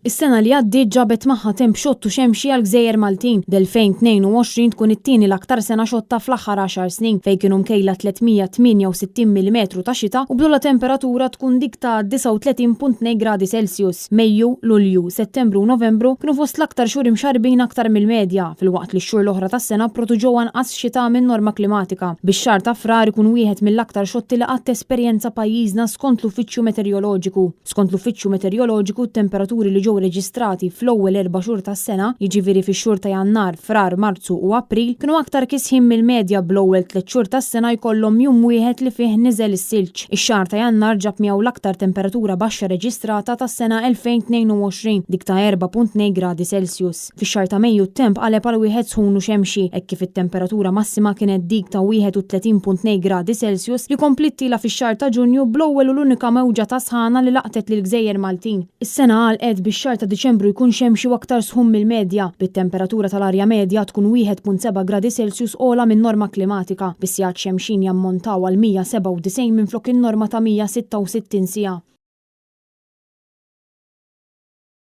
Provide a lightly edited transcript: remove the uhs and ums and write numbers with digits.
Is-sena li għaddiet ġabet magħha temp xott u xemxi għall-gżejjer Maltin, b'2022 tkun it-tieni l-aktar sena xotta fl-aħħar għaxar snin, fejn kienu mkejla 368 millimetru ta' xita u bl-ogħla temperatura tkun dik ta' 39.2 gradi Celsius. Mejju, Lulju, Settembru u Novembru kienu fost l-aktar xhur imxarrbin aktar mill-medja, filwaqt li x-xhur l-oħra tas-sena pproduġew anqas xita min-norma klimatika, bix-xahar ta' Frar ikun wieħed mill-aktar xotti li qatt esperjenza pajjiżna skont l-Uffiċċju Meteoroloġiku. Skont l-Uffiċċju Meteoroloġiku t-temperaturi li ġew reġistrati fl-ewwel erba' xhur tas-sena, jiġifieri fix-xhur ta' Jannar, Frar, Marzu u April, kienu aktar kisħin mill-medja bl-ewwel tlett xhur tas-sena jkollhom jum wieħed li fih niżel is-silġ. Ix-xahar ta' Jannar ġab miegħu l-aktar temperatura baxxa reġistrata tas-sena 2022, dik ta' 4.2 gradi Celsius. Fix-xahar ta' Mejju t-temp qaleb għal wieħed sħun u xemxi, hekk kif it-temperatura massima kienet dik ta' 31.2 gradi Celsius li kompliet tiela' fix-xahar ta' Ġunju bl-ewwel u l-unika mewġa ta' sħana li laqtet lill-gżejjer Maltin. Is-sena għalqet bix-xahar ta' Diċembru jkun xemxi u aktar sħun mill-medja, bit-temperatura tal-arja medja tkun 1.7 gradi Celsius ogħla min-norma klimatika, bis-sigħat xemxin jammontaw għal 197 minflok in-norma ta' 166 siegħa.